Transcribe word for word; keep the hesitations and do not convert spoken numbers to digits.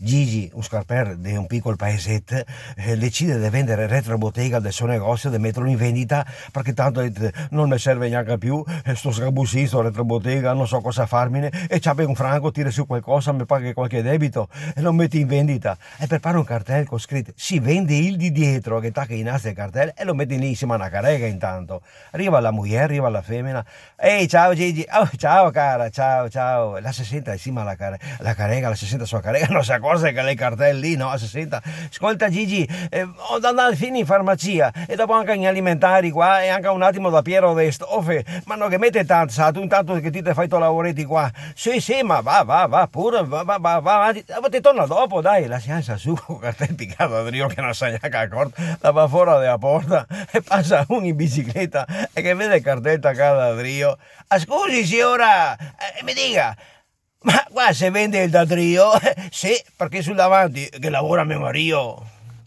Gigi, un scarpèr de un picol paeset, eh, decide de vendar retrobotega del so negosio, de meterlo in vendita, parché tanto, eh, no me serve gnanca più, eh, sto sgabusin, sto retrobotega, no so cosa farmene, e ciape un franco, tire su qualcosa, me paghe qualche debito, e lo mete in vendita. E prepara un cartel co scrit: "Si vende il di dietro", che taca inanzi el cartel e lo mete lì in sima a na carega intanto. Riva la mujer, riva la femena, "Ehi, ciao Gigi." "Oh, ciao cara, ciao, ciao." La se senta in sima a la care-, la carega, la se senta su la carega, no se acorze che l'è el cartel lì, no? La se senta: "Scolta Gigi, eh, go da ndar fin in farmacia, e dopo anca in alimentari qua, e anca un atimo da Piero de Stofe, ma no ghe mete tanto, sa, tu intanto che ti te fa i to lavoreti qua." "Sì, sì, ma va, va, va pure, va, va, va, va avanti, ma te torna dopo, dai." La se alsa su col cartel picà da drio che no se n'è gnanca acorta, la va fora de la porta e pasa un in bicicleta e che vede el cartel tacà da drio. "Ah, scusi, siora, eh, me diga, ma qua se vende el da drio?" "Sì, parché sul davanti ghe lavora me mario."